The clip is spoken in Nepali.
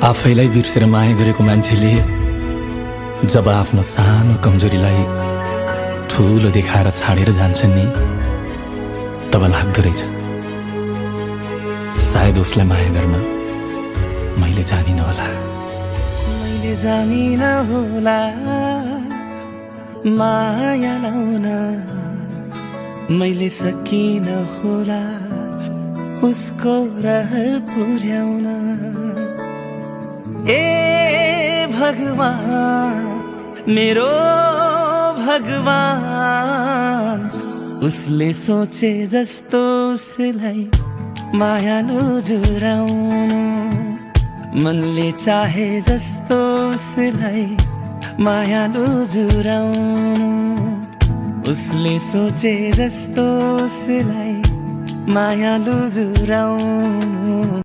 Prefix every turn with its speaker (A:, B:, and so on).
A: आफैलाई बिर्सेर माया गरेको मान्छेले जब आफ्नो सानो कमजोरीलाई ठूलो देखाएर छाडेर जान्छन् नि, तब लाग्दो रहेछ सायद उसलाई माया गर्न मैले जानिन होला।
B: मैले जानिन होला माया लाउन, मैले सकिन होला उसको रहर पुर्याउन। ए भगवान मेरो भगवान, उसले सोचे जस्तो उसलाई मायालु जुराउनु, मनले चाहे जस्तो उसलाई मायालु जुराउनु, उसले सोचे जस्तो उसलाई मायालु जुराउनु।